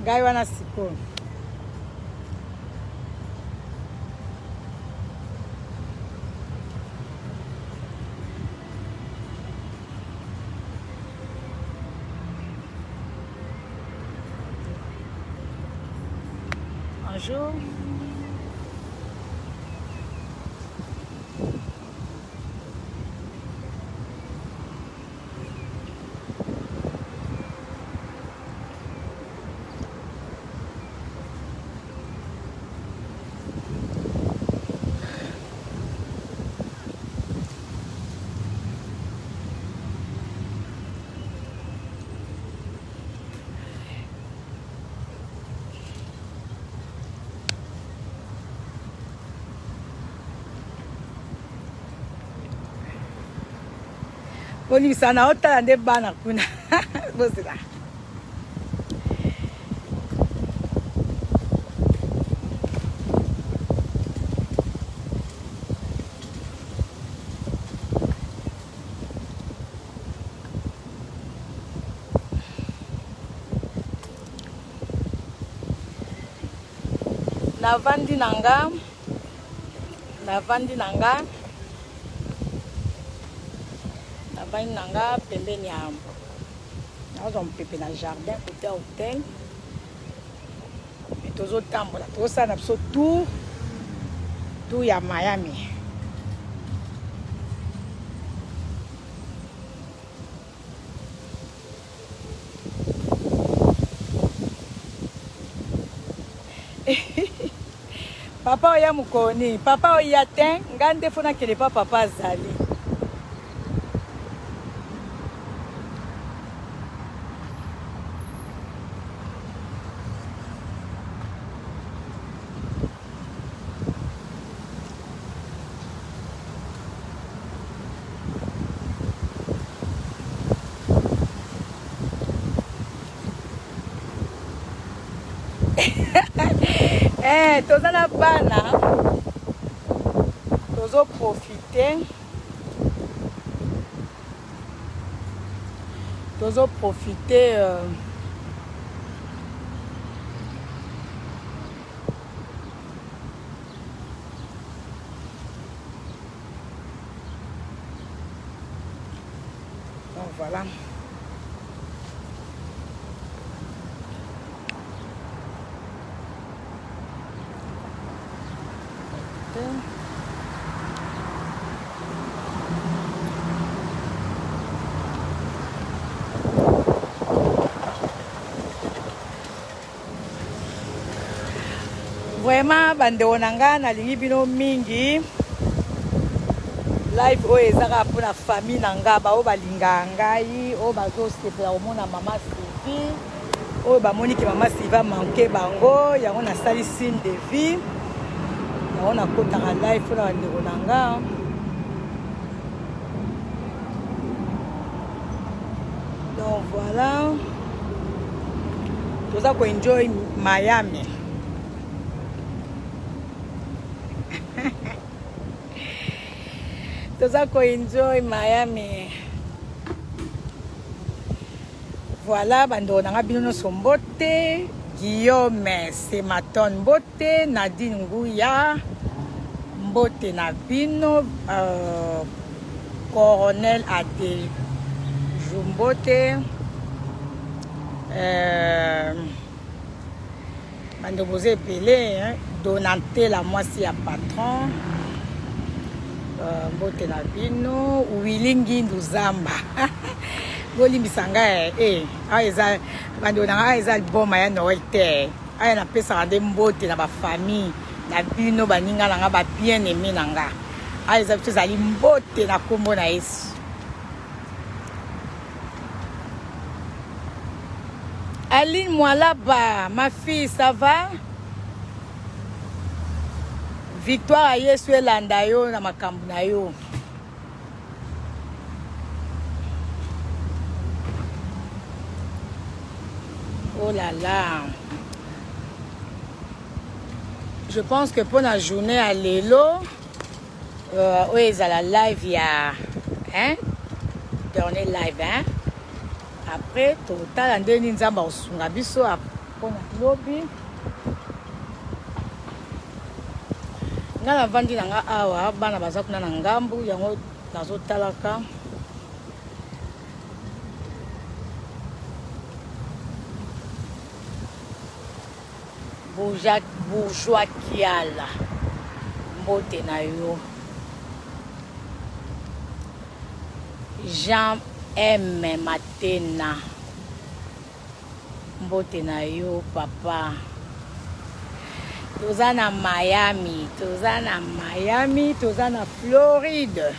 Ngai wana sikoyo. Bonjour. Bolimbisa na otala nde bana kuna bozela. Navandi na nga navandi na nga navandi na nga pembeni ya nazwa mopepe na jardin kote ya hotel me tozotambola tozosala na biso tour tour ya Miami. Papa oya mokolo nini? Papa oya te, nga nde fo nakende pa papa azali. Eh, toza na bana tozo profite tozo profite euh, Donc voilà. Vraiment bandeko na nga nalingi bino mingi. Live oyo eza kaka mpona famille na nga, baoyo balingaka ngai, oyo bazosepela komona mama Sylvie, oyo bamoni ke mama Sylvie amanke bango, yango nasali signe de vie, yango nakotaka live mpona bandeko na nga. Donc voilà, toza ko enjoy Miami. Toza ko enjoy Miami. Voilà, bandeko na nga bino nyonso mbote. Guillaume Sematon mbote, Nadine Nguya mbote na bino, euh, Coronel Adeju mbote. Euh, bandeko boza ebele hein? Donatella mwasi ya patron euh, mbote na bino Willy Ngindu Zamba bolimbisa ngai eh, awa eza bandeko na ngai awa eza album ya Noël te aya napesaka nde mbote na bafamille na bino baninga na ngai ba bien aimé na nga awa eza biso ezali mbote na nkombo na Yesu. Aline Mwalaba, ma fille, ça va? Victoire ya Yesu elanda yo na makambo na yo. Oh là là. Je pense que pour la journée à lelo, euh, oyo ezala live ya hein? Dernier live hein? Après totala ndenge nini Nzambe akosunga biso. mpona lobi. Nga navandi na nga awa, bana baza kuna na ngambu, yango nazotalaka. Bourgeois Kiala, mbote na yo. Jean M Matena, mbote na yo papa. Toza na Miami, toza na Miami, toza na Floride.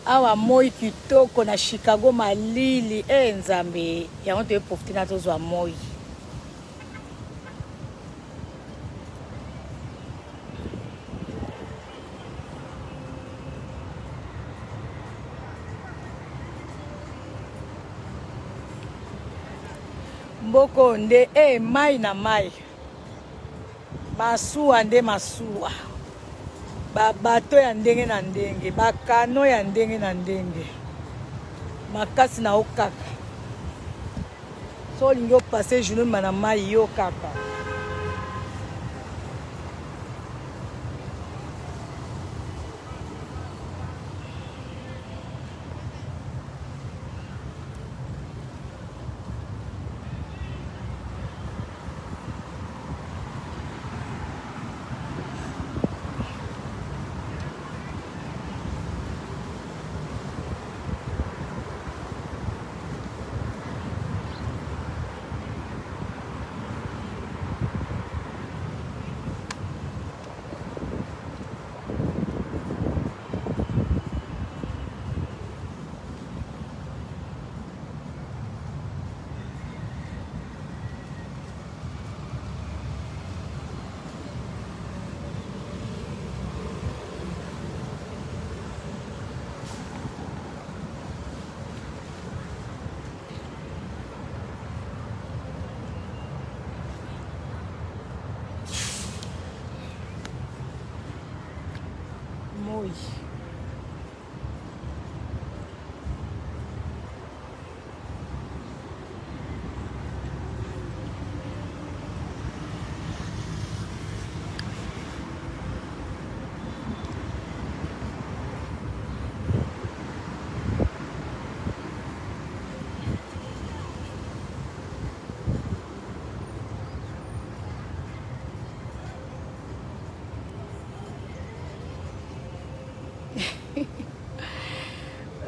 Awa moi kitoko na Chicago malili e Nzambe, yango toye profite na tozwa moi. Mboko nde e mai na mai, masuwa nde masuwa, babato ya ndenge na ndenge, bakano ya ndenge na ndenge, makasi na yo kaka. So olingi opase journée ma na mai yo kaka. Moi.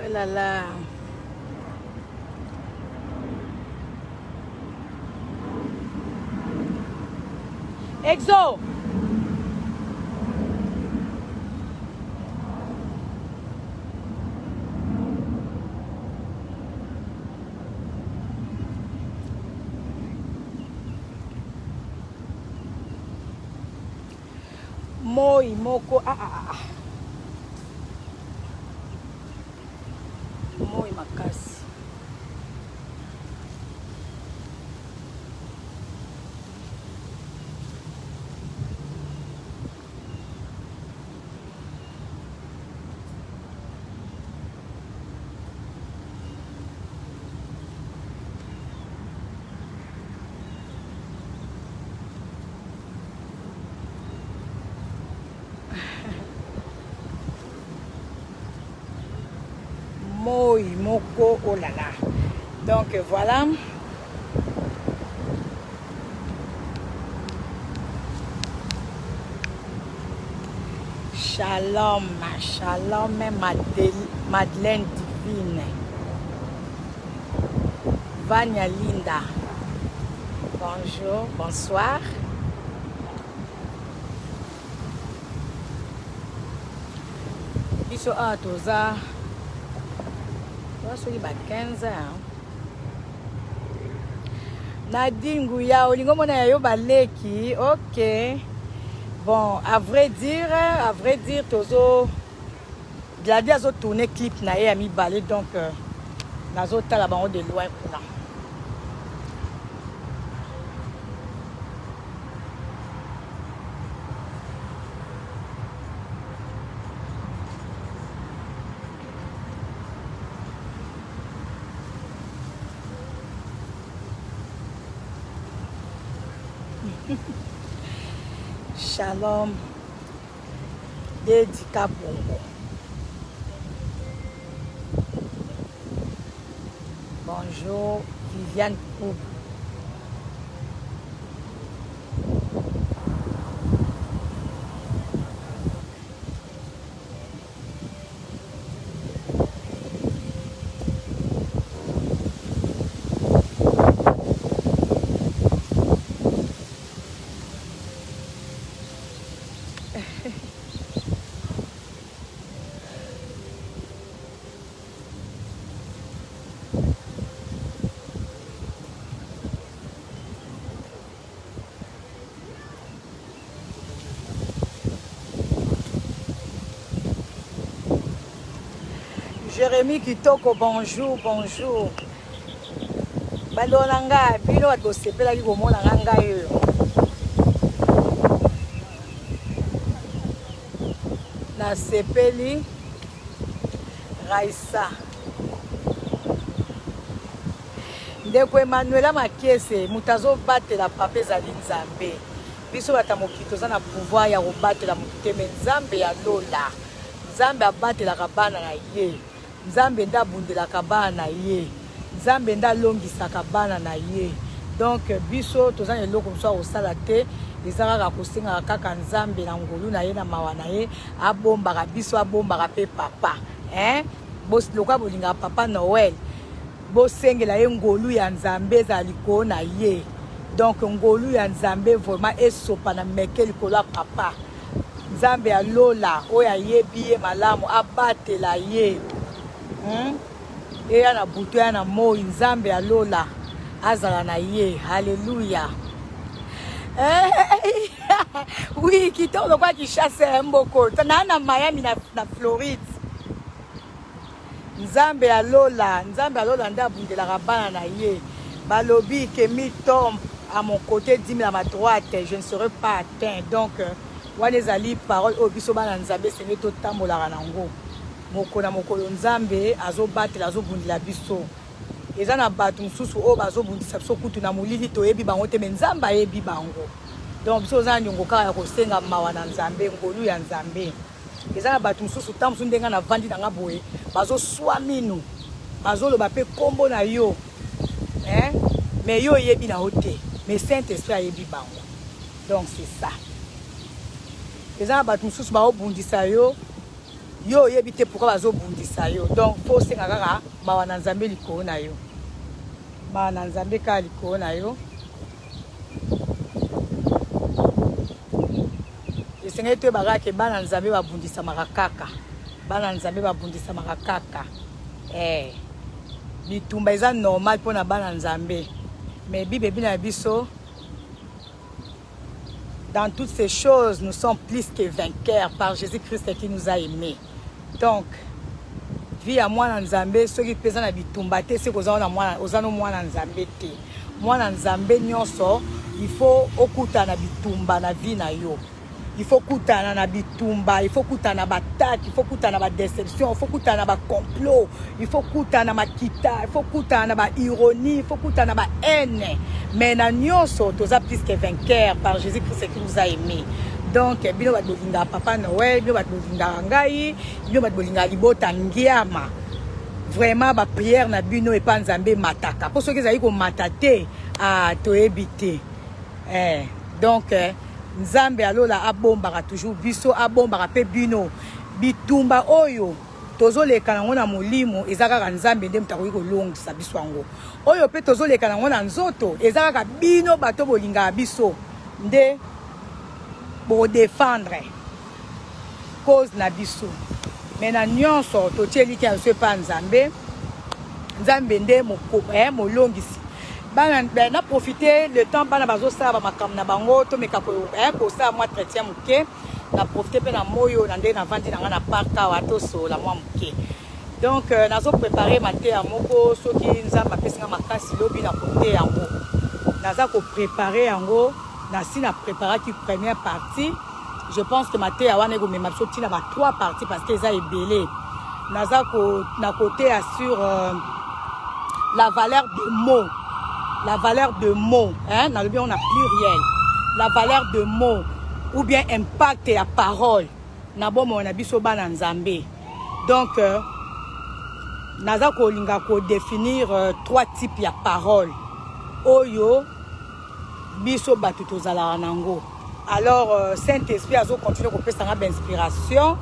Oh là là. Exo. Moi moko ah, ah, ah. Moi makasi. Moi moko oh là là. Donc voilà. Shalom, shalom Madeleine Divine. Vania Linda. Bonjour, bonsoir. Biso awa toza soki ba 15 ans. Nadine Nguya, olingo mona ya yo baleki. OK. Bon, à vrai dire tozo Glady azo tourner clip na ye ya mibale, donc nazotala bango de loin kuna. Shalom Dedi Kabongo. Bonjour Viviane Kubu. Jérémy Kitoko, bonjour, bonjour. Bandeko na ngai, bino bato bosepelaki komona nga ngai oyo. Nasepeli Raissa. Ndeko Emanuela Makiese, moto azobatela papa ezali Nzambe. Biso bato ya mokili toza na pouvoir ya kobatela moto te, me Nzambe ya lola, Nzambe abatelaka bana na ye. Nzambe nde abundelaka bana na ye. Nzambe nde alongisaka bana na ye. Donc biso toza na eloko mosusu ya kosala te, eza kaka kosengaka kaka Nzambe na ngolu na ye na mawa na ye abombaka biso, abombaka pe papa hein. Lokola bolingaka papa Noël, bosengela ye ngolu ya Nzambe ezala likolo na ye. Donc ngolu ya Nzambe vraiment esopana meke likolo ya papa. Nzambe ya lola oyo ayebi ye malamu abatela ye hmm? Eya na butu eya na moi, Nzambe ya lola azala na ye. Haleluya. Eh, oui, kitoko lokola Kinshasa ya mboko. Na na Miami na, na Floride. Nzambe ya lola, Nzambe ya lola nde abundelaka bana na ye. Balobi que mi tombe à mon côté, 10 000 à ma droite, je ne serai pas atteint. Donc, euh, wana ezali parole oyo biso bana Nzambe esengeli totambolaka na yango. Mokolo na mokolo Nzambe azobatela, azobundela biso. Eza na bato mosusu oyo bazobundisa biso kutu na molili, toyebi bango te, me Nzambe ayebi bango. Donc biso toza na niongo kaka ya kosenga mawa na Nzambe, ngolu ya Nzambe. Eza na bato mosusu ntango mosusu ndenge navandi na nga boye, bazoswa minu, bazoloba mpe nkombo na yo hein? Mais yo oyebi na yo te, mais Saint Esprit ayebi bango. Donc c'est ça. Eza na bato mosusu baobundisa yo, yo oyebi te pourquoi bazobundisa yo. Donc faut osenga kaka mawa na Nzambe likolo na yo, mawa na Nzambe kaka likolo na yo. Esengeli toyeba kaka ke bana Nzambe babundisamaka kaka, bana Nzambe babundisamaka kaka eh. Bitumba eza normal mpona bana Nzambe, mais Bible ebi na biso dans toutes ces choses nous sommes plus que vainqueurs par Jésus-Christ qui nous a aimés. Donc vie ya mwana Nzambe soki mpe eza na bitumba te, seke oza oza no mwana Nzambe te. Mwana Nzambe nyonso il faut okutana na bitumba na vie na yo. Il faut kutana na bitumba, il faut kutana na baattaque, il faut kutana na badéception, il faut kutana na bacomplot, il faut kutana na makita, il faut kutana na baironie, il faut kutana na bahaine. Mais na nyonso toza plus que vainqueur par Jésus-Christ qui nous a aimés. Donc bino bato bolingaka papa Noël, bino bato bolingaka ngai, bino bato bolingaka libota ngiama, vraiment baprière na bino epa Nzambe emataka, mpo soki ezali komata te, ah, toyebi te eh. Donc eh, Nzambe ya lola abombaka toujours biso, abombaka mpe bino. Bitumba oyo tozoleka nango na molimo eza kaka Nzambe nde moto akoki kolongisa biso yango. Oyo mpe tozoleka nango na nzoto eza kaka bino bato bolingaka biso nde bokodefendre cause na biso. Me na nyonso totie elikya na biso epa Nzambe. Nzambe nde molongisi. Bana na profiter le temps bana bazosala ba makambo na bango, tomeka kosala mwa entretien moke. Na profiter mpe na moyo na ndenge navandi na ngai na parc awa, tosolola mwa moke. Donc nazo préparer mateya moko, soki Nzambe apesi nga makasi lobi na koteya yango. Naza ko préparer yango, nasi na préparaki première partie. Je pense que mateya wana ekomema biso ntina ba 3 parties parce que eza ebele. Naza ko na koteya sur la valeur de mots, la valeur de mots, hein, nalobi on a pluriel, la valeur de mots. ou bien impact ya parole na bomoi na biso bana Nzambe. Donc naza kolinga kodefinir trois types ya parole oyo biso bato tozalaka nango. Alors Saint Esprit azocontinue kopesa nga bainspiration.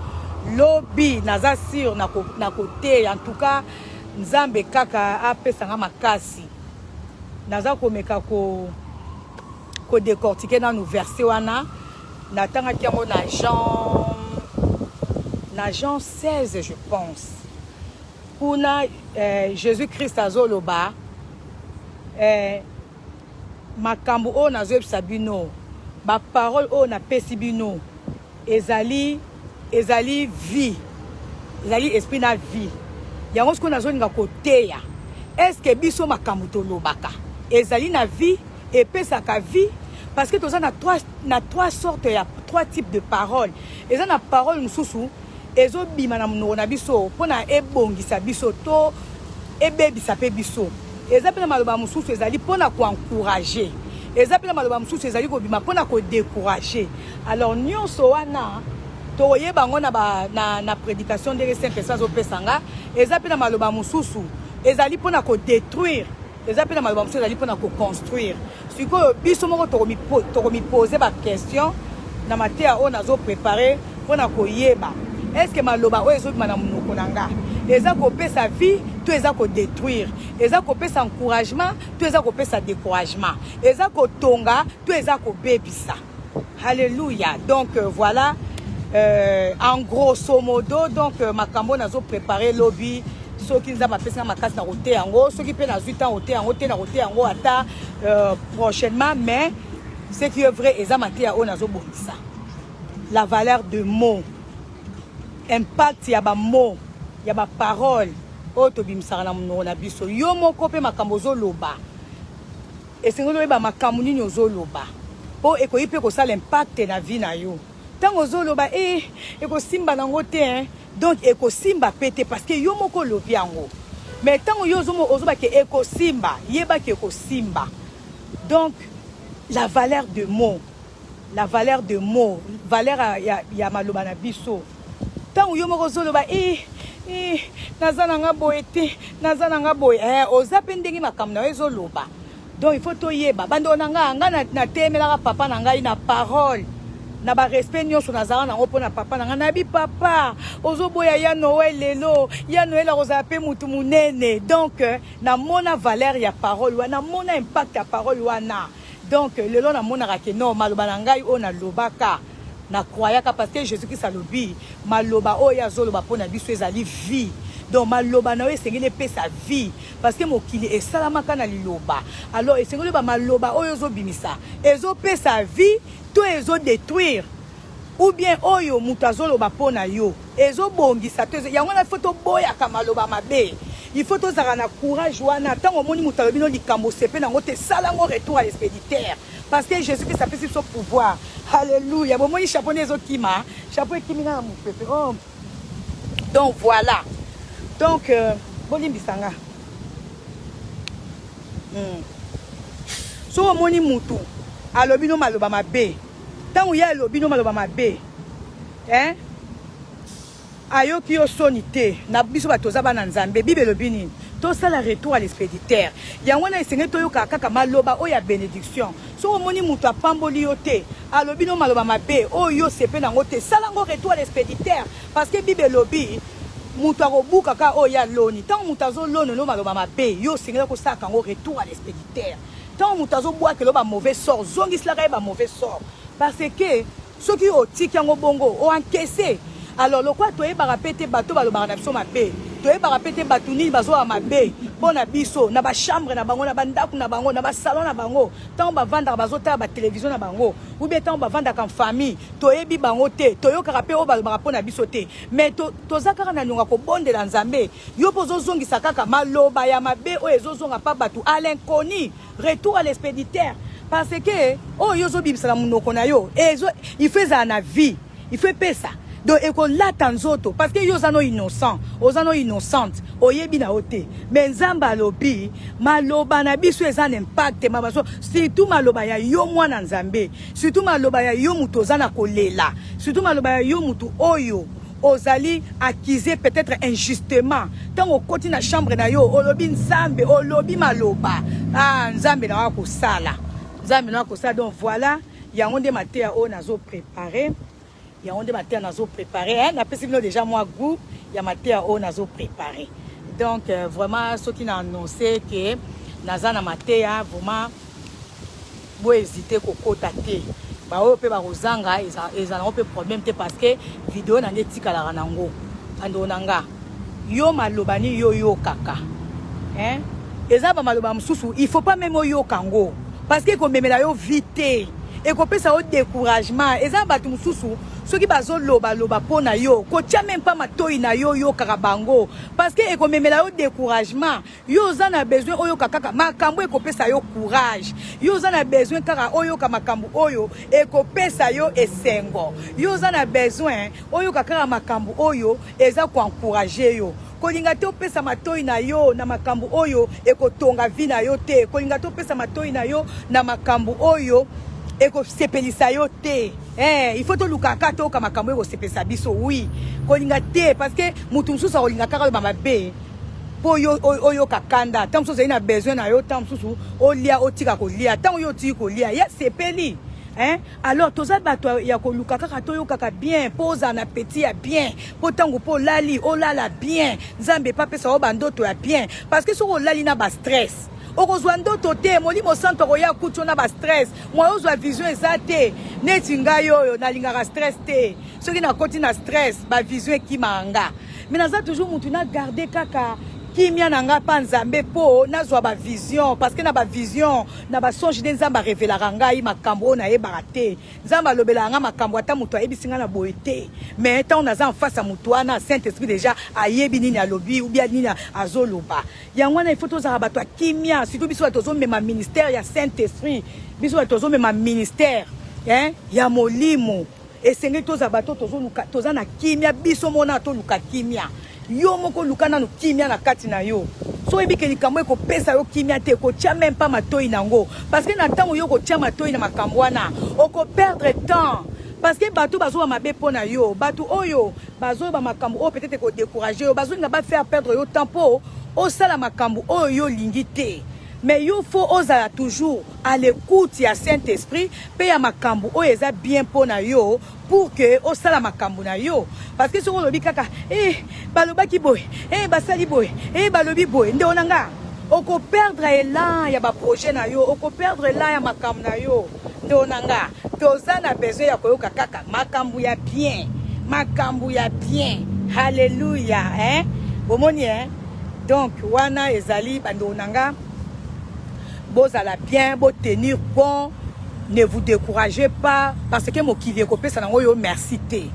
Lobi naza sur na koteya. En tout cas, Nzambe kaka apesa nga makasi. Naza komeka ko kodécortiquer nanu verset wana. Natangaki yango na Jean 16, je pense. Kuna Jésus Christ azoloba makambo oyo nazoyebisa bino, baparole oyo napesi bino ezali vie, ezali esprit na vie. Yango sikoyo nazolinga koteya: est-ce biso makambo tolobaka ezali na vie, epesaka vie? Parce que toza na trois sortes ya trois types de parole. Eza na parole mosusu ezobima na monoko na biso mpona ebongisa biso to ebebisa mpe biso. Eza mpe na maloba mosusu ezali mpona koencourager, eza mpe na maloba mosusu ezali kobima mpona kodécourager. Alors nyonso wana tokoyeba yango na prédication ndenge Saint Esprit azopesa nga. Eza mpe na maloba mosusu ezali mpona kodétruire, eza mpe na maloba mosusu ezali mpona koconstruire. Sikoyo biso moko tokomipose baquestion na mateya oyo nazoprépare mpona koyeba: est-ce maloba oyo ezobima na monoko na nga eza kopesa vie to eza kodétruire, eza kopesa encouragement to eza kopesa découragement, eza kotonga to eza kobebisa? Alléluia. Donc voilà, en grosso modo, donc makambo nazoprépare lobi, soki Nzambe apesanga makasi na koteya yango, soki mpe nazwi ntango koteya yango te, na koteya yango ata prochainement. Mais ce qui est vrai, eza mateya oyo nazobongisa, la valeur de mots, impact ya bamots, ya baparole oyo tobimisaka na monoko na biso. Yo moko mpe makambo ozoloba, esengeli oyeba makambo nini ozoloba, mpo ekoki mpe kosala impact na vie na yo. Ntango ozoloba e ekosimba nango te, hein? Donc ekosimba mpe te parce que yo moko olobi yango. Mais ntango yo ozobake ekosimba, yebaki ekosimba. Donc la valeur de mots, la valeur de mots, valeur ya maloba na biso. Ntango yo moko ozoloba e naza na nga boye te, naza na nga boye, oza mpe ndenge makambo na yo ezoloba. Donc il faut toyeba, bandeko na nga. Nga natemelaka papa na ngai na parole, na barespect nyonso nazalaka nango mpo na papa na ngai. Nayebi papa ozoboya ya Noël, lelo ya Noël akozala mpe mutu monene. Donc namona valeur ya parole wana, namona impact ya parole wana. Donc lelo namonaka ke non, maloba na ngai oyo nalobaka, nacroyaka, parce que Jésus Christ alobi maloba oyo azoloba mpo na biso ezali vie. Donc maloba na yo esengeli epesa vie, parce que mokili esalamaka na liloba. Alors esengeli oyeba maloba oyo ozobimisa ezopesa vie to ezodétruire, ou bien oyo moto azoloba mpo na yo ezobongisa to. Yango wana faut toboyaka maloba mabe. Il faut tozalaka na courage wana. Ntango omoni moto alobi no likambo, osepe nango te, sala yango retour à l'expéditeur, parce que Jésus Christ apesi biso pouvoir. Halleluya. Bomoni chapeau nde ezokima, chapeau ekimi nga na mopepe. Oh. Donc voilà, donc bolimbisa nga. Soki omoni mutu alobi no maloba mabe, ntango ye alobi no maloba mabe, hein? Ayoki yo soni te. Na biso bato toza bana Nzambe, Bible elobi nini? Tosala retour à l'expéditeur. Yango wana esengeli toyokaka kaka maloba oyo ya bénédiction. Soki omoni moto apamboli yo te, alobi no maloba mabe oyo yo sepe nango te, sala yango retour à l'expéditeur, parce que Bible elobi moto akobuka kaka oyo aloni. Ntango moto azolona no maloba mabe, yo osengeli kosalaka yango retour à l'expéditeur. Ntango moto azobwakela yo bamauvais sort, zongiselaka ye bamauvais sort, parce que soki otiki yango bongo, oencaisse. Alors lokola toyebaka mpe te bato balobaka na biso mabe, toyebaka mpe te bato nini bazwaka mabe mpo na biso na bachambre na bango, na bandako na bango, na basalon na bango, ntango bavandaka bazotala batelevizio na bango, ou bien ntango bavandaka en famille, toyebi bango te, toyokaka mpe oyo balobaka mpo na biso te. Mais toza kaka na nionga kobondela Nzambe. Yo mpo ozozongisa kaka maloba ya mabe oyo ezozonga mpa bato à l'inconnu, retour à l'expéditeur, parce que oyo ozobimisa na monoko na yo, il faut ezala na vie, il faut epesa. Donc ekolata nzoto parce que yo oza no innocent, oza no innocente, oyebi na yo te. Mais Nzambe alobi maloba na biso eza na impact mabaso, surtout maloba ya yo mwana Nzambe, surtout maloba ya yo mutu oza na kolela, surtout maloba ya yo mutu oyo ozali accusé peut-être injustement. Ntango okoti na chambre na yo, olobi Nzambe, olobi maloba, ah, Nzambe na yo akosala, Nzambe na yo akosala. Donc voilà, yango nde mateya oyo nazo préparer, yango nde mateya nazo préparer, hein? Napesi bino déjà mwa goût ya mateya oyo nazo préparer. Donc vraiment, soki na annonce ke naza na mateya, vraiment bohésite kokota te. Baoyo mpe bakozanga, eza nango mpe problème te, parce que video na nde etikalaka nango. Bandeko na nga, yo maloba nini yo oyokaka, hein? Eza bamaloba mosusu, il faut pas même oyoka yango, parce que ekomemela yo vie te, ekopesa yo découragement. Eza bato mosusu, soki bazolobaloba mpo na yo, kotia même pas matoi na yo oyokaka bango, parce que ekomemela yo découragement. Yo oza na besoin oyoka kaka makambo ekopesa yo courage. Yo oza na besoin kaka oyoka makambo oyo ekopesa yo esengo. Yo oza na besoin oyoka kaka makambo oyo eza koencourager yo. Kolinga te opesa matoi na yo na makambo oyo ekotonga vie na yo te. Kolinga te opesa matoi na yo na makambo oyo ekosepelisa yo te. Il faut toluka kaka toyoka makambo ekosepelisa biso. Oui, kolinga te, parce que motu mosusu akolinga kaka oyo bamabe mpo yo oyoka kanda. Ntango mosusu ozali na besoin na yo, ntango mosusu olia, otika kolia. Ntango yo otiki kolia, ya sepeli, hein? Alors toza bato ya koluka kaka toyokaka bien, mpo ozala na appétit ya bien, mpo ntango mpo olali, olala bien, Nzambe epa apesa yo bandoto ya bien. Parce que soki olali na bastress, okozwa ndoto te. Molimo Santo akoya kuti yo na bastress, mwa ozwa vision eza te. Neti ngai oyo nalingaka stress te, soki nakoti na stress, bavision ekimaka nga. Mais naza toujours mutu na garde kaka kimia na nga mpa Nzambe mpo nazwa bavision, parce que na bavision, na basonge nde Nzambe arevelaka ngai makambo oyo nayebaka te. Nzambe alobelaka nga makambo ata moto ayebisi ngai na boye te, mais ntango naza en face ya moto wana, Saint Esprit déjà ayebi nini alobi ou bien nini azoloba. Yango wana il faut tozala bato ya kimia, surtout biso bato tozomema ministère ya Saint Esprit, biso bato tozomema ministère, hein, ya molimo. Esengeli tozala bato tozoluka, toza na kimia. Biso mona toluka kimia. Yo moko luka nanu kimia na kati na yo. So oyebi ke likambo ekopesa yo kimia te, kotia même pas matoi nango, parce que na ntango yo kotia matoi na makambo wana, okoperdre temps, parce que bato bazoba mabe mpo na yo, bato oyo bazoyeba makambo oyo peut-être kodécourager yo, bazolinga bafaire perdre yo temps mpo osala makambo oyo yo olingi te. Mais yo faut ozala toujours à l'écoute ya Saint Esprit mpe ya makambo oyo eza bien mpo na yo, pour que osala makambo na yo. Parce que soki olobi kaka eh, balobaki boye, eh, basali boye, eh, balobi boye, ndeko na nga, okoperdre élan ya baprojet na yo, okoperdre élan ya makambo na yo. Ndeko na nga, toza na besoin ya koyoka kaka makambo ya bien, makambo ya bien. Halleluya, hein? Bomoni, hein? Donc wana ezali, bandeko na nga, bozala bien, botenir bon, ne vous découragez pas, parce que mokili ekopesa nango yo merci te.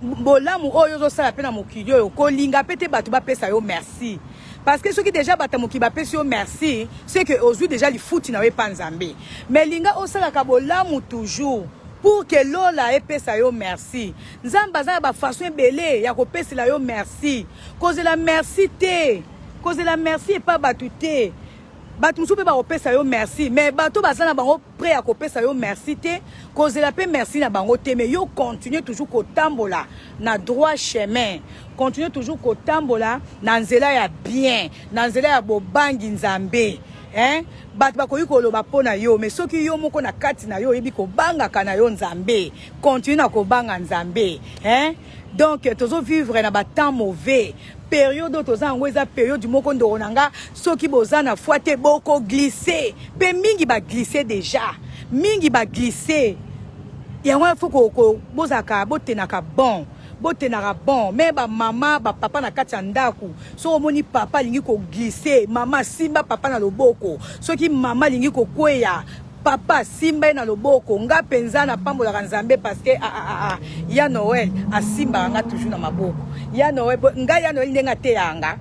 Bolamu oyo ozosala mpe na mokili oyo, kolinga mpe te bato bapesa yo merci, parce que soki déjà bato ya mokili bapesi yo merci, c'est que ozwi déjà lifuti na yo epa Nzambe. Mais linga osalaka bolamu toujours pour que lola epesa yo merci. Nzambe aza na bafaçon ebele ya kopesela yo merci. Kozela merci te, kozela merci epa bato te. Bato mosusu mpe bakopesa yo merci, mais bato baza na bango prêt ya kopesa yo merci te, kozela mpe merci na bango te. Mais yo continue toujours kotambola na droit chemin, continue toujours kotambola na nzela ya bien, na nzela ya bobangi Nzambe, hein? Bato bakoki koloba mpo na yo, mais soki yo moko na kati na yo oyebi kobangaka na yo Nzambe, continue na kobanga Nzambe, hein? Donc tozovivre na batemps mauvais. Période oyo toza yango eza période moko, ndeko na nga, soki boza na foi te, bokoglisse mpe mingi, baglisse déjà mingi, baglisse. Yango faut bozalaka, botenaka bon, botenaka bon. Mais bamama, bapapa na kati ya ndako, soki omoni papa alingi koglisse, mama asimba papa na loboko. Soki mama alingi kokweya, papa asimba ye na loboko. Nga mpenza napambolaka Nzambe, parce que ah, ah, ah, ah, ya Noel asimbaka nga toujours na maboko. Ya Noel, ngai ya Noel, ndenge ateyaka nga,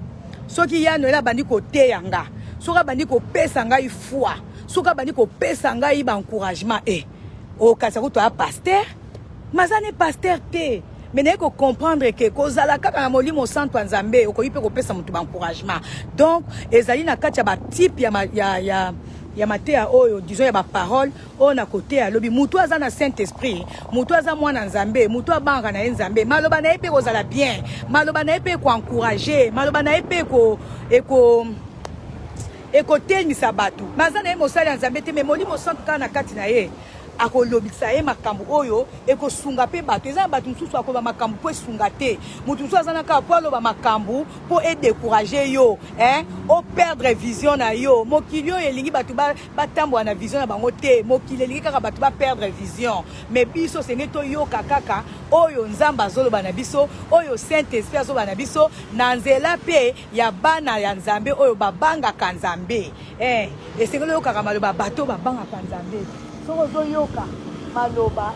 soki ya Noel abandi koteya nga, soki abandi kopesa ngai foi, soki abandi kopesa ngai baencouragement, e okatisa kutu aya pasteur, maza ne pasteur te. Mais naye kocomprendre ke kozala kaka na Molimo Santu ya Nzambe, okoki mpe kopesa moto baencouragement. Donc ezali na kati ya batype ya, ya, ya, ya mateya oyo, disons ya baparole oyo na koteya alobi. Motu aza na Saint Esprit, motu aza mwana Nzambe, motu abangaka na ye Nzambe, maloba na ye mpe kozala bien, maloba na ye mpe ekoencourage, maloba na ye mpe eko ekotelemisa bato. Baza na ye mosali ya Nzambe te, me Molimo Santu kaka na kati na ye akolobisa ye makambo oyo ekosunga mpe bato. Eza na bato mosusu akoloba makambo mpo esunga te. Moto mosusu aza na kaka mpo aloba makambo mpo edécourage yo, hein? Operdre vision na yo. Mokili oyo elingi bato batambola na vision na bango te. Mokili elingi kaka bato baperdre vision. Mais biso osengeli toyoka kaka oyo Nzambe azoloba na biso, oyo Saint Esprit azoloba na biso na nzela mpe ya bana ya Nzambe oyo babangaka Nzambe. Esengeli oyokaka maloba bato babangaka Nzambe. Soki ozoyoka maloba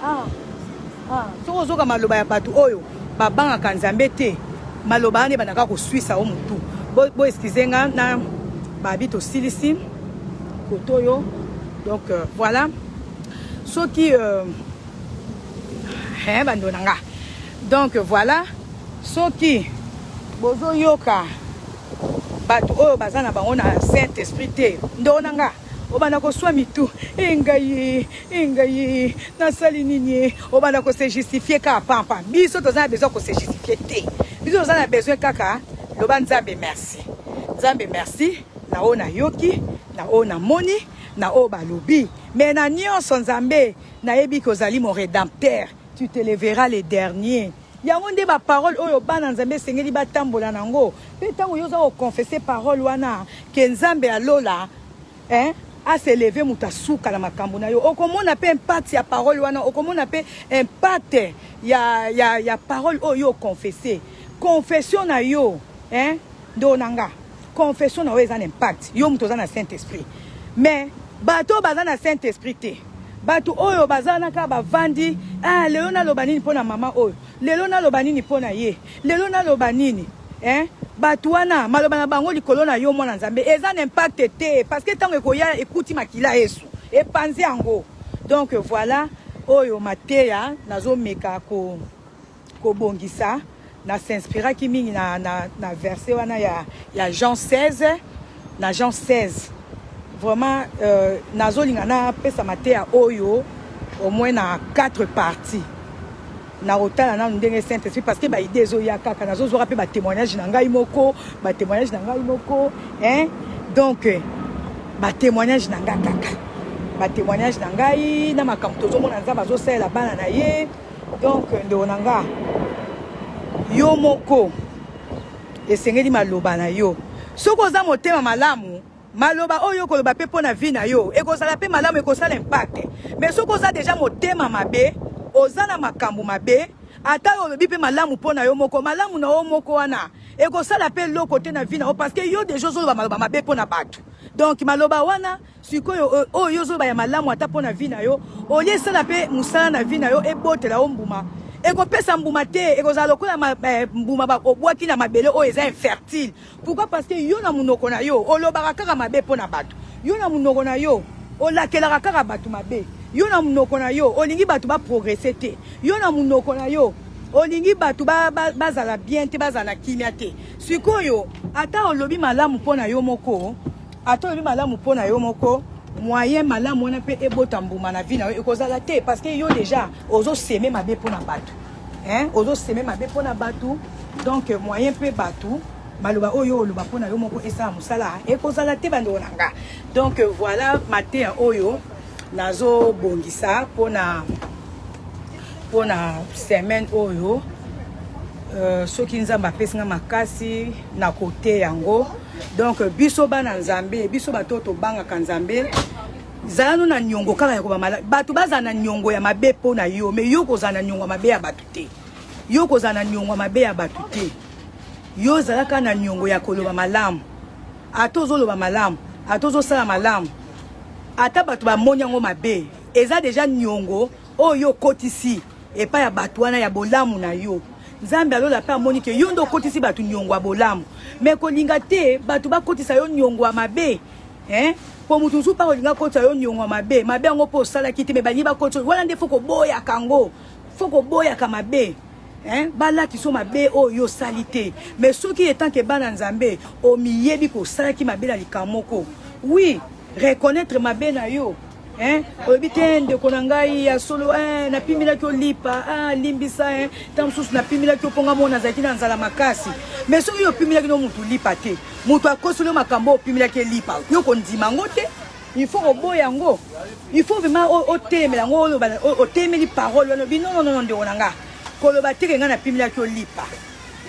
soki ozoyoka maloba ya bato oyo babangaka Nzambe te, maloba wana ebandaka koswisa yo motu. Bo excuse nga na babi, tosilisi koto oyo. Donc voilà, soki bando na nga, donc voilà, soki bozoyoka bato oyo baza na bango na Saint Esprit te, ndeko na nga, obanda koswa mitu: "E ngai, e ngai, nasali nini?" Obanda kose justifier kaka pampa. Biso toza na besoin kose justifier te. Biso toza na besoin kaka loba: "Nzambe merci, Nzambe merci na oyo nayoki, na oyo namoni, na oyo balobi. Me na nyonso, Nzambe, nayebi ke ozali mon rédempteur, tu te leveras le dernier." Yango nde baparole oyo bana Nzambe esengeli batambola nango. Mpe ntango yo oza koconfesser parole wana ke Nzambe alola, hein, as'élever moto asuka na makambo na yo, okomona mpe impact ya parole wana, okomona mpe impact ya parole oyo yo oconfesser. Confession na yo, hein, ndeko na nga, confession na yo eza na impact. Yo moto oza na Saint Esprit. Mais bato oyo baza na Saint Esprit te, bato oyo baza wana kaka bavandi: "Ah, lelo naloba nini mpo na mama oyo? Lelo naloba nini mpo na ye? Lelo naloba nini?" Hein? Bato wana, maloba na bango likolo na yo, mwana Nzambe, eza na impact te, parce que ntango ekoya, ekuti makila Yesu epanzi yango. Donc voilà oyo mateya nazomeka kobongisa. Na s'inspiraki mingi na verset wana ya Jean 16. Na Jean 16 vraiment, nazolinga napesa mateya oyo au moins na 4 parties. Na kotala nanu ndenge Saint Esprit, parce que baidées ezoya kaka, nazozwaka mpe batémoignage na ngai moko, batémoignage na ngai moko, hein? Donc batémoignage na ngai kaka, batémoignage na ngai na makambo tozomona Nzambe azosalela bana na ye. Donc ndeko na nga, yo moko esengeli maloba na yo, soki oza motema malamu, maloba oyo okoloba mpe mpo na vie na yo ekozala mpe malamu, ekosala impact. Mais soki oza déjà motema mabe, oza na makambo mabe, ata oyo olobi mpe malamu mpo na yo moko, malamu na yo moko wana ekosala mpe eloko te na vie na yo, parce que yo déjà ozoloba maloba mabe mpo na bato. Donc maloba wana sikoyo oyo ozoloba ya malamu ata mpo na vie na yo, olie esala mpe mosala na vie na yo, ebotela yo mbuma, ekopesa mbuma te. Ekozala lokola mbuma obwaki na mabele oyo eza infertile. Pourquoi? Parce que yo na monoko na yo olobaka kaka mabe mpo na bato. Yo na monoko na yo olakelaka kaka bato mabe. Yo na monoko na yo olingi bato baprogresser te. Yo na monoko na yo olingi bato bazala bien te, bazala na kimia te. Sikoyo ata olobi malamu mpo na yo moko, ata olobi malamu mpo na yo moko, moyen malamu wana mpe ebota mbuma na vie na yo ekozala te, parce que yo déjà ozosemer mabe mpo na bato, hein? Ozosemer mabe mpo na bato. Donc moyen mpe bato maloba oyo oloba mpo na yo moko esala mosala ekozala te, bandeko na nga. Donc voilà mateya oyo nazobongisa mpona semaine oyo. Soki Nzambe apesi nga makasi na kote yango. Donc biso bana Nzambe, biso bato oyo tobangaka Nzambe, zala no na niongo kaka ya kobamala. Bato bazala na niongo ya mabe mpo na yo, mais yo kozala na niongo ya mabe ya bato te. Yo kozala na niongo ya mabe ya bato te. Yo ozalaka na niongo ya koloba malamu. Ata ozoloba malamu, ata ozosala malamu, ata bato bamoni yango mabe, eza déjà niongo oyo okotisi epai ya bato wana ya bolamu na yo. Nzambe alola mpe amoni ke yo nde okotisi bato niongo ya bolamu. Me kolinga te bato bakotisa yo niongo ya mabe, hein? Po motu mosusu mpa kolinga akotisa yo niongo ya mabe, mabe yango mpo osalaki te, me balingi bakotisa wana nde faut koboyaka yango, faut koboyaka mabe. Hein? Balakisa yo mabe oyo yo osali te. Mais soki etant que bana Nzambe, omiyebi ko osalaki mabe na likambo moko. Oui, reconnaître mabe na yo. Hein? Olobi te ndeko na ngai ya solo hein, napimelaki yo lipa, ah, limbisa hein. Ntango mosusu napimelaki yo mpo ngai moko nazalaki na nzala makasi. Mais soki yo opimelaki no motu lipa te, moto akoseli yo makambo oyo opimelaki ye lipa, yo kondima yango te. Il faut oboya yango. Il faut vraiment otelemela yango, oloba otelemeli parole wana, olobi non non non ndeko na nga. Koloba te ke ngai napimelaki yo lipa.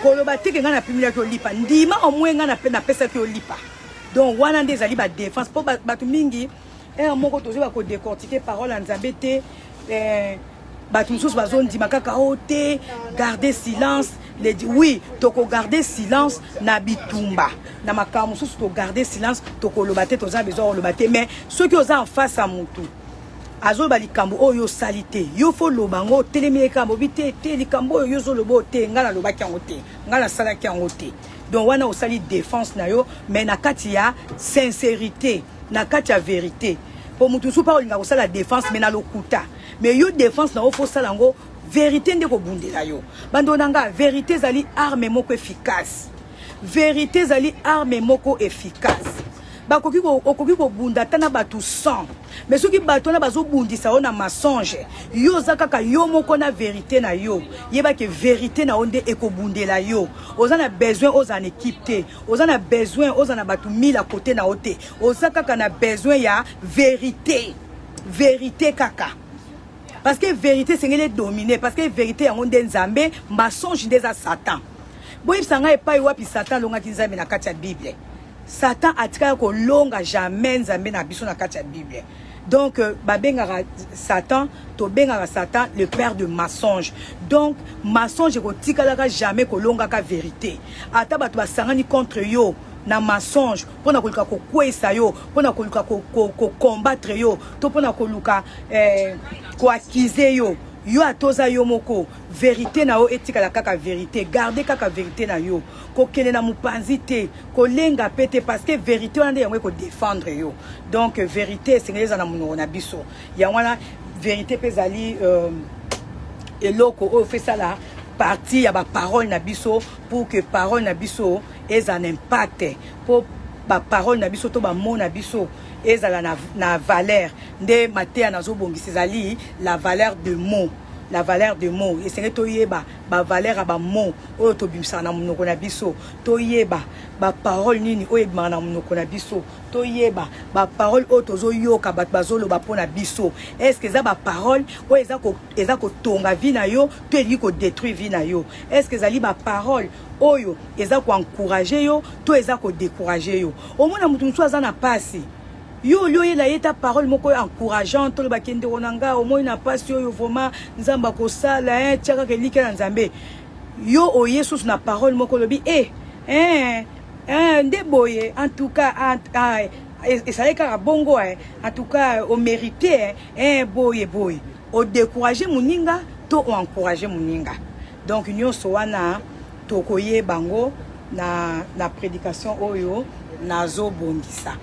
Koloba te ke ngai napimelaki yo lipa. Ndima au moins ngai napesaki yo lipa. Donc wana nde ezali ba défense po bato mingi heure moko tozoba ko décortiquer parole ya Nzambe te. Eh, bato mosusu bazondima kaka o oh, te garder silence le, oui tokogarde silence na bitumba na makambo mosusu togarde silence tokoloba te toza besoin koloba te mais soki oza en face ya motu azoloba likambo oyo osali te yo fo loba yango otelemi ye kaka bobi te te likambo oyo yo ozoloba oyo te ngai nalobaki yango te ngai nasalaki yango te donc wana osali défense na yo mais na kati ya sincérité na kati ya verite po mutu mosusu mpe akolinga kosala defense mais na lokuta mais yo defense na yo fo osala yango verite nde kobundela yo bandeko na nga verite ezali arme moko efficace verite ezali arme moko efficace bakoki okoki kobunda ata na bato 100 mais soki bato wana bazobundisa yo na mensonge yo oza kaka yo moko na verite na yo yeba ke verite na yo nde ekobundela yo oza na besoin ozala na ekipe te Oza na besoin oza na batu 1000 à côté na yo te. Oza kaka na besoin ya verite. Verite kaka. Parce que verite esengeli dominer parce que verite yango nde Nzambe, mensonge nde eza Satan. Boyebisa ngai epai wapi Satan alongaki Nzambe na kati ya Bible. Satan atikala kolonga jamais Nzambe na biso na kati ya Bible. Donc euh, babengaka Satan, tobengaka Satan le père de mensonge. Donc mensonge ekotikalaka jamais kolongaka verite. Ata bato basangani contre yo na mensonge mpo na koluka kokweyisa yo, mpo na koluka kocombattre yo, to mpo na koluka eh, koakize yo, yo ata oza yo moko verite na yo etikala kaka verite. Garde kaka verite na yo, kokende na mopanzi te, kolenga pe te parce que verite wana nde yango eko défendre yo. Donc verite esengeli eza na monoko na biso. Yango wana verite pe ezali euh, eloko oyo fe sala partie ya ba parole na biso pour que parole na biso ezala na impact po ba parole na biso to ba mots na biso ezala na, na valeur nde mateya nazobongisa ezali la valeur de mots la valeur de mots esengeli toyeba ba valeur ya ba mots oyo tobimisaka na monoko na biso toyeba ba parole nini oyo ebimaka na monoko na biso toyeba ba parole oyo tozoyoka bato bazoloba mpo na biso est ce que eza ba parole oyo eza ko, eza kotonga vie na yo to elingi kodétruire vie na yo est ce que ezali ba parole oyo eza koencourage yo to eza kodécourage yo omona moto mosusu aza na pasi yo olie oyela ye ta parole moko encourageante olobaki ndeko na ngai omoni na mpasi oyo vraiment nzambe akosala eh, tia kaka elikya na nzambe yo oye susu na parole moko olobi eh, eh, eh, nde boye en tout cas ah, ezalaki kaka bongo eh, en tout cas omérite eh, eh, boye boye odécourage moninga to oencourage moninga donc nyonso wana tokoyeba yango na, na prédication oyo nazobongisa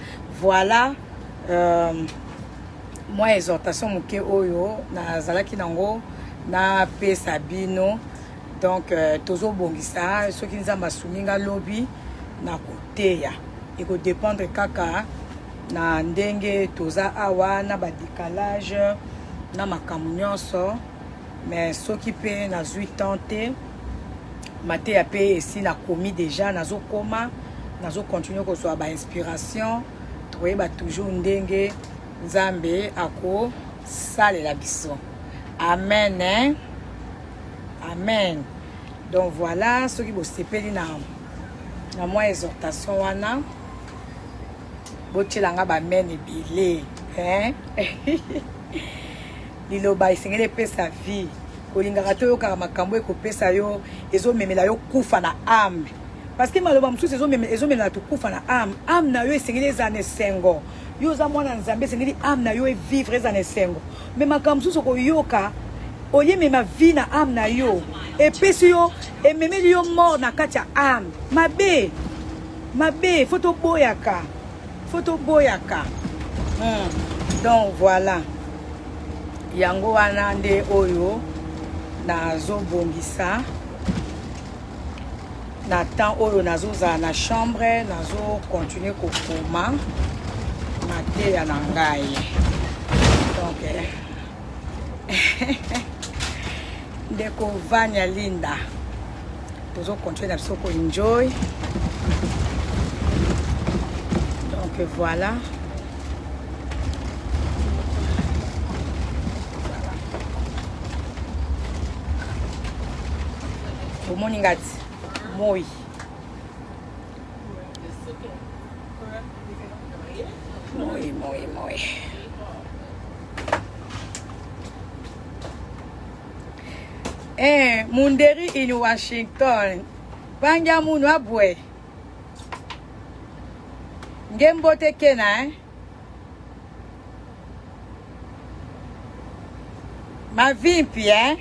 voilà euh, mwa exhortation moke oyo nazalaki nango napesa bino donc euh, tozobongisa soki nzambe asungi nga lobi na koteya ekodépendre kaka na ndenge toza awa na badécalage na makambo nyonso mais soki mpe nazwi temps te mateya mpe esi nakomi deja nazokoma nazocontinue kozwa bainspiration tokoyeba toujours ndenge nzambe akosalela biso amen eh? amen donc voilà soki bosepeli na, na mwa exhortation wana botyela nga bamen ebele hein? Liloba esengeli epesa vie. Kolingaka te oyokaka makambo ekopesa yo ezomemela yo kufa na ame. Parce que maloba mosusu ezomemela to kufa na ame. Ame na yo esengeli ezala na esengo. Yo oza mwana Nzambe esengeli ame na yo evivre ezala na esengo. Mais makambo mosusu okoyoka olie mema vie na ame na yo epesi yo ememeli yo mort na kati ya ame. Mabe mabe faut toboyaka. Faut toboyaka. Hmm. Donc voilà. Yango wana nde oyo nazobongisa. Na temps oyo nazozala na chambre, nazo continuer kokoma mateya na ngai. Donc eh, ndeko Vania Linda, tozo continuer na biso ko enjoy. Donc voilà. Bomoni nga ti moi. Moi, moi, moi. Eh, Munderi in Washington. Banja munu abwe. Ngembote kena, eh? Mavimpi, eh?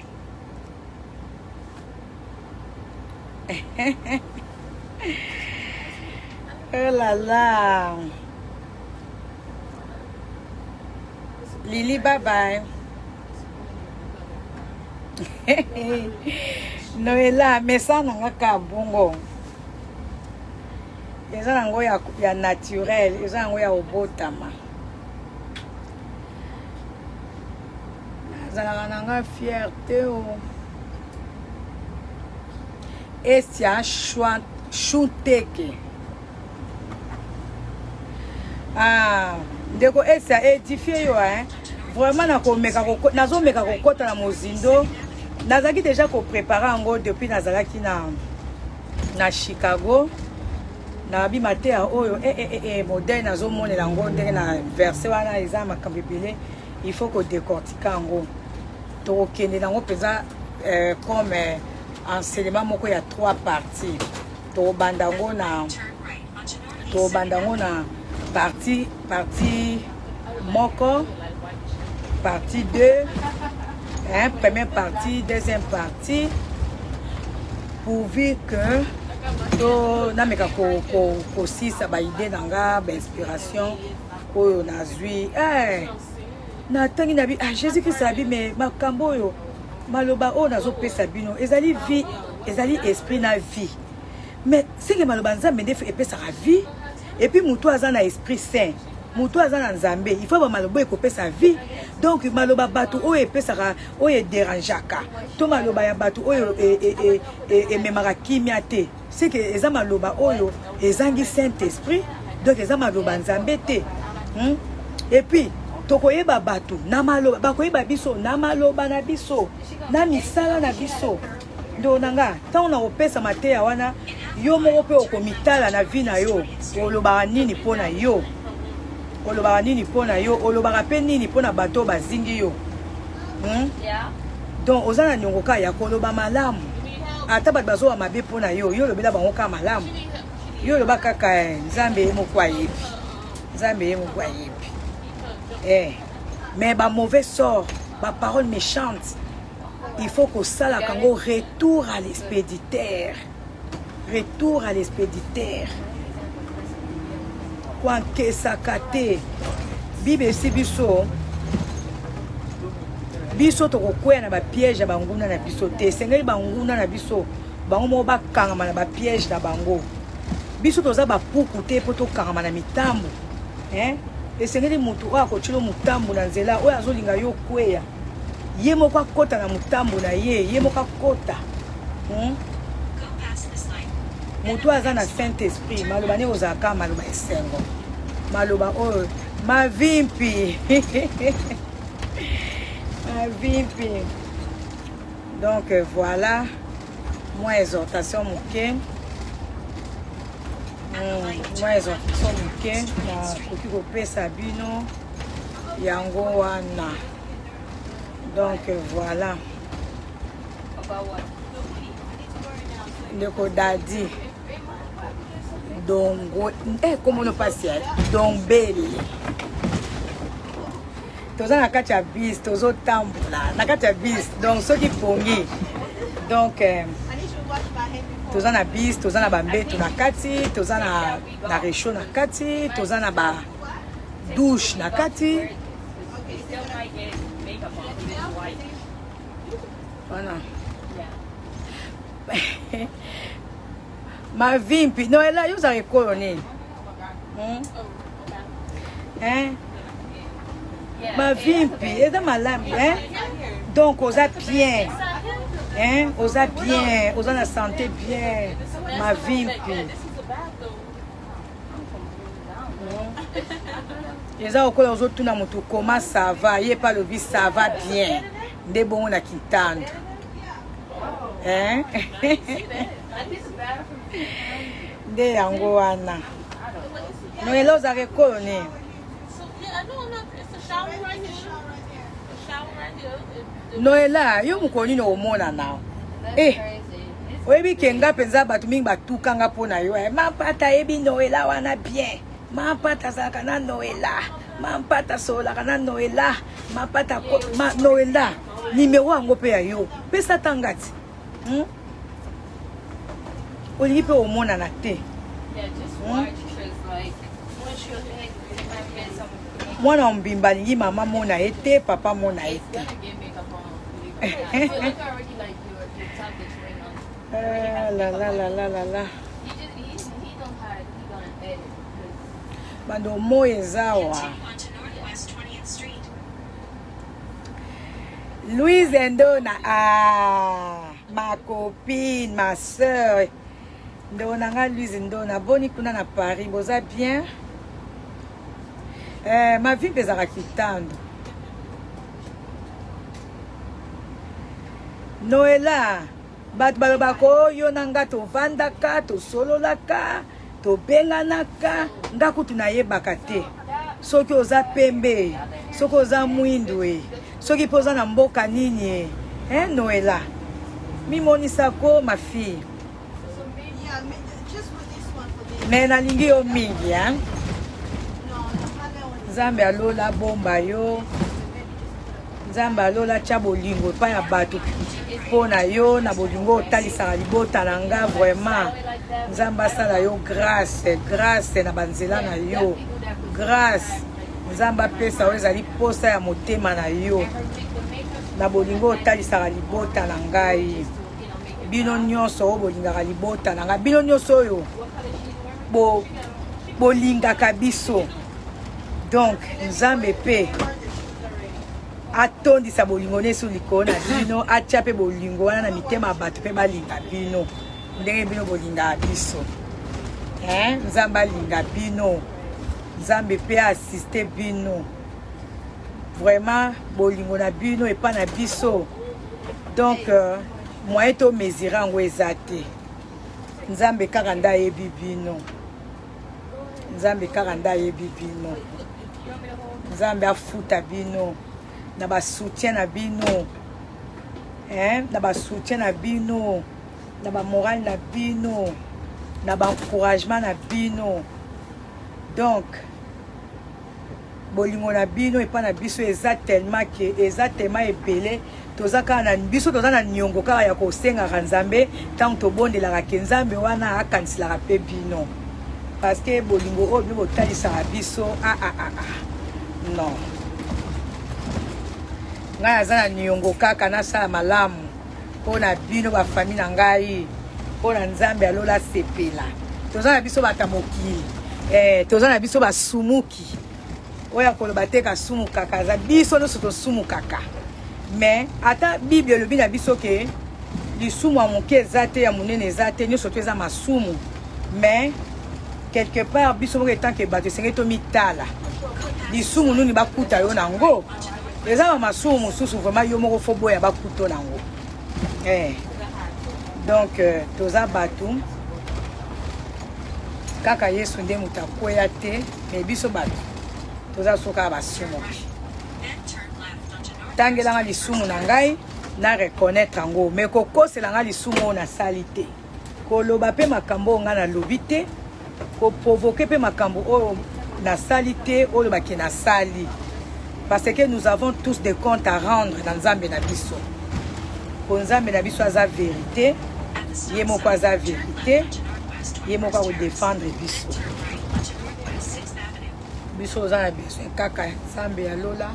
Oh là là. Lili, bye bye. Noela, mesana nga ka bongo. Eza nango ya, ya naturel, eza nango ya obotama. Nazalaka na nga fierté o. Estia Shunteke. Ah, ndeko Estia édifie yo hein. Vraiment nakomeka nazomeka kokota na mozindo. Nazalaki déjà koprépare yango depuis nazalaki na na Chicago. Nabi mateya oyo eh, eh, eh, eh, modèle nazomonela yango ndenge na verse wana eza makambo ebele, il faut kodécortika yango. Tokokende nango mpenza comme enseignement moko ya trois parties. Tokobanda yango na tokobanda yango na partie moko, partie 2, hein, première partie, deuxième partie, pourvu que to nameka kosisa ba idée na nga, ba inspiration oyo nazwi. Eh, natangi na bi ah, Jésus Christ abi me makambo oyo, maloba oyo nazopesa bino ezali vie, ezali esprit na vie. Mais seke maloba Nzambe nde epesaka vie. Et puis moto aza na esprit saint, moto aza na Nzambe, il faut ba maloba ekopesa vie. Donc maloba bato oyo epesaka, oyo ederangeaka, to maloba ya bato oyo ememaka kimia te, seke eza maloba oyo ezangi saint esprit. Donc eza maloba Nzambe te, Et puis tokoyeba bato na maloba, bakoyeba biso na maloba na biso, na misala na biso. Ndeko na nga, ntango na kopesa mateya wana, yo moko mpe okomitala na vie na yo, olobaka nini mpo na yo, olobaka nini mpo na yo, olobaka mpe nini mpo na bato bazingi yo, Donc oza na niongo kaka ya koloba malamu, ata bato bazoba mabe mpo na yo, yo olobela bango kaka malamu, yo oloba kaka Nzambe ye moko ayebi, Nzambe ye moko ayebi. Mais ba mauvais sort, ba parole méchante, il faut kosalaka yango retour à l'expéditeur, retour à l'expéditeur. Koankesaka te. Bible esi biso biso tokokwea na bapiège ya banguna na biso te. Esengeli banguna na biso bango moko bakangama na bapiège na bango. Biso toza bapuku te mpo tokangama na mitambo, hein? Esengeli motu oyo akotiela motambo na nzela, oyo azolinga yo kweya, ye moko akota na motambo na ye, ye moko akota, Motu aza na saint esprit, maloba nde ozalaka maloba esengo, maloba oyo mavimpi mavimpi. Donc voilà mwa exhortation moke, mwa exhortation moke nakoki kopesa bino yango wana. Donc voilà, ndeko Dadi Dongo, komono pasi ya Dombele. Toza na kati ya bus, tozotambola na kati ya bus. Donc soki pongi, donc toza na bus, toza na bambeto na kati, toza na réchaud na kati, toza na ba douche na kati. Voilà. Mavimpi Noela, yo ozalaka ekolo nini? Hmm? Hein? Mavimpi eza malamu hein? Donc oza bien hein? Oza bien, oza na santé bien. Mavimpi eza lokola ozotuna motu koma sava, ye mpe alobi sava bien, nde bongo na kintandu hein? Nde yango wana. Noela, ozalaka ekolo nini? Noela, yo mokolo nini omonana? Eh, oyebi ke nga mpenza bato mingi batukanga mpo na yo. Eh, Mampata ayebi Noela wana bien. Mampata azalaka na Noela, Mampata asololaka na Noela, Mampata ma, Noela, nimero yango mpe ya yo pesa tanga ti, Olingi mpe omonana te. Mwana mbimba alingi mama mona ye te, papa mona ye te. Ah, la la la la la la, bando moi eza awa. Louise Ndona, ah, ma copine, ma sœur, ndeko na nga Louise Ndona, boni kuna na Paris, boza bien? Eh, ma vie mpe ezalaka kitando. Noela, bato balobaka oyo na nga, tovandaka, tosololaka, tobenganaka, nga kutu nayebaka te soki oza pembe, soki oza mwindu e, soki mpe oza na mboka nini e. Eh, Noela, mimonisako, ma fille. Me nalingi yo mingi, hein? Nzambe alola bomba yo, Nzambe alola tia bolingo epai ya bato mpo na yo, na bolingo otalisaka libota na nga. Vraiment, Nzambe asala yo grâce, grâce na banzela na yo, grâce. Nzambe apesa oyo ezali posa ya motema na yo, na bolingo otalisaka libota na ngai. Bino nyonso oyo bolingaka libota na ngai, bino nyonso oyo bolingaka biso, donc Nzambe mpe atondisa bolingo nyonso likolo na bino, atia mpe bolingo wana na mitema ya bato mpe balinga bino ndenge bino bolingaka biso, hein? Nzambe alinga bino, Nzambe mpe assiste bino. Vraiment, bolingo na bino epa na biso, donc moyen to mesure yango eza te. Nzambe kaka nde ayebi bino, Nzambe kaka nde ayebi bino. Nzambe afuta bino na basoutien na bino, hein? Na basoutien na bino, na bamorale na bino, na baencouragement na bino. Donc bolingo na bino epai na biso eza tellement ke eza tellement ebele. Toza kaka na biso, toza na niongo kaka ya kosengaka Nzambe ntango tobondelaka ke Nzambe wana akaniselaka mpe bino, parce que bolingo oyo bino botalisaka biso, ah, ah, ah, ah. Non, ngai naza na niongo kaka nasala malamu mpo na bino, bafamille na ngai, mpo na Nzambe alola sepela. Toza na biso bato ya mokili, eh, toza na biso basumuki. Oyo akoloba te kasumukaka aza, biso nyonso tosumukaka. Mais ata Bible elobi na biso ke lisumu ya moke eza te, ya monene eza te, nyonso to eza masumu. Mais quelque part biso moko etant ke bato esengeli tomitala lisumu nini bakuta yo nango. Eza ba masumu mosusu vraiment yo moko fo boya bakuta nango, eh. Donc toza bato kaka, Yesu nde moto akweya te, me biso bato toza so kaka basumuki. Tangelanga lisumu na ngai na reconnaître yango, me kokosela nga lisumu oyo nasali te, koloba mpe makambo oyo ngai nalobi te, koprovoquer mpe makambo oyo nasali te, oyo bake nasali, parce que nous avons tous des comptes à rendre na Nzambe na biso, po Nzambe na biso aza vérité, ye moko aza vérité, ye moko akodéfendre biso. Biso oza na besoin kaka ya Nzambe ya lola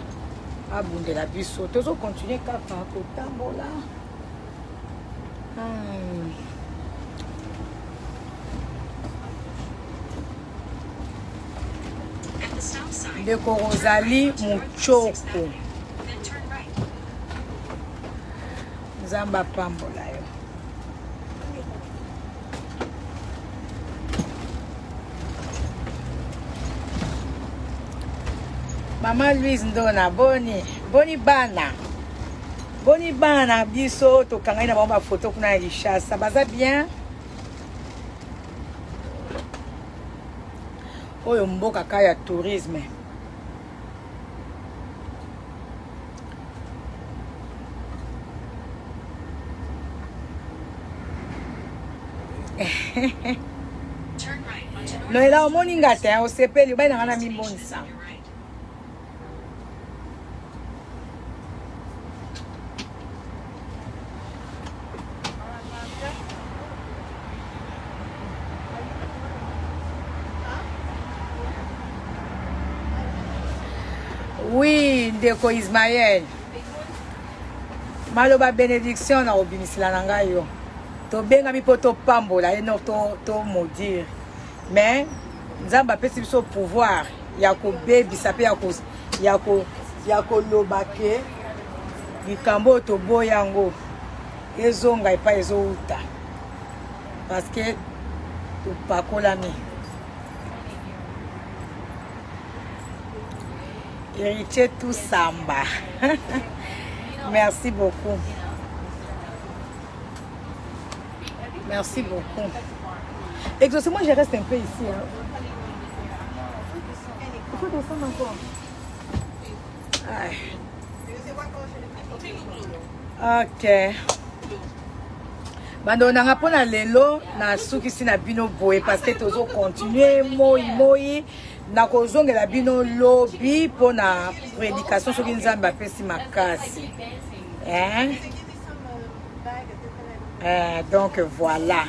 abundela biso. Tozocontinuer kaka kotambola. Ndeko Rosalie Muchoko. Nzambe apambola yo. Mama Louise Ndona, boni boni bana boni bana na biso tokangani na bango bafoto kuna ya Kinshasa baza bien oyo mboka ka ya tourisme Noela omoni nga te osepeli obai na nga na mimonisa Oui, ndeko Ismaël. Maloba benediction na kobimisela na ngai yo. Tobengami mpo topambola ye no to, to maudire. Mais Nzambe apesi biso pouvoir ya kobebisa mpe ya koloba ke likambo oyo toboyi yango ezonga epai ezowuta parce que topakolami. Héritier Toussamba. Merci beaucoup. Merci beaucoup. Exaucé, moi je reste un peu ici. Hein. Il faut descendre encore. Ok. Bando nanga pona lelo na sukisi na bino boye parce que tozo continuer moi moi nakozongela bino lobi pona prédication soki Nzambe apesi makasi. Hein? Donc voilà.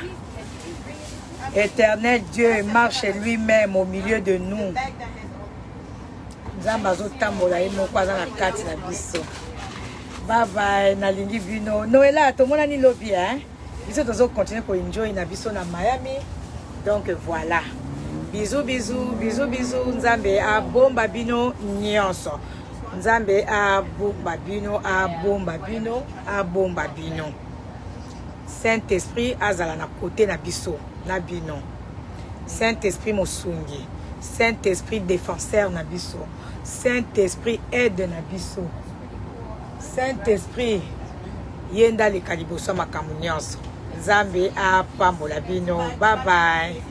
Éternel Dieu marche lui-même au milieu de nous. Nzambe azotambola ye moko aza na kati na biso. Bye bye, nalingi bino. Noela, tomonani lobi hein. Biso tozo continuer ko enjoy na biso na Miami. Donc voilà. Bisous bisous, bisous bisous. Nzambe abomba bino nyonso. Nzambe abomba bino, abomba bino, abomba bino. Saint-Esprit azala na côté na biso, na bino. Saint-Esprit mosungi, Saint-Esprit défenseur na biso, Saint-Esprit aide na biso. Saint-Esprit ye nde aleka liboso ya makambo nyonso. Nzambe apambola bino. Bye bye.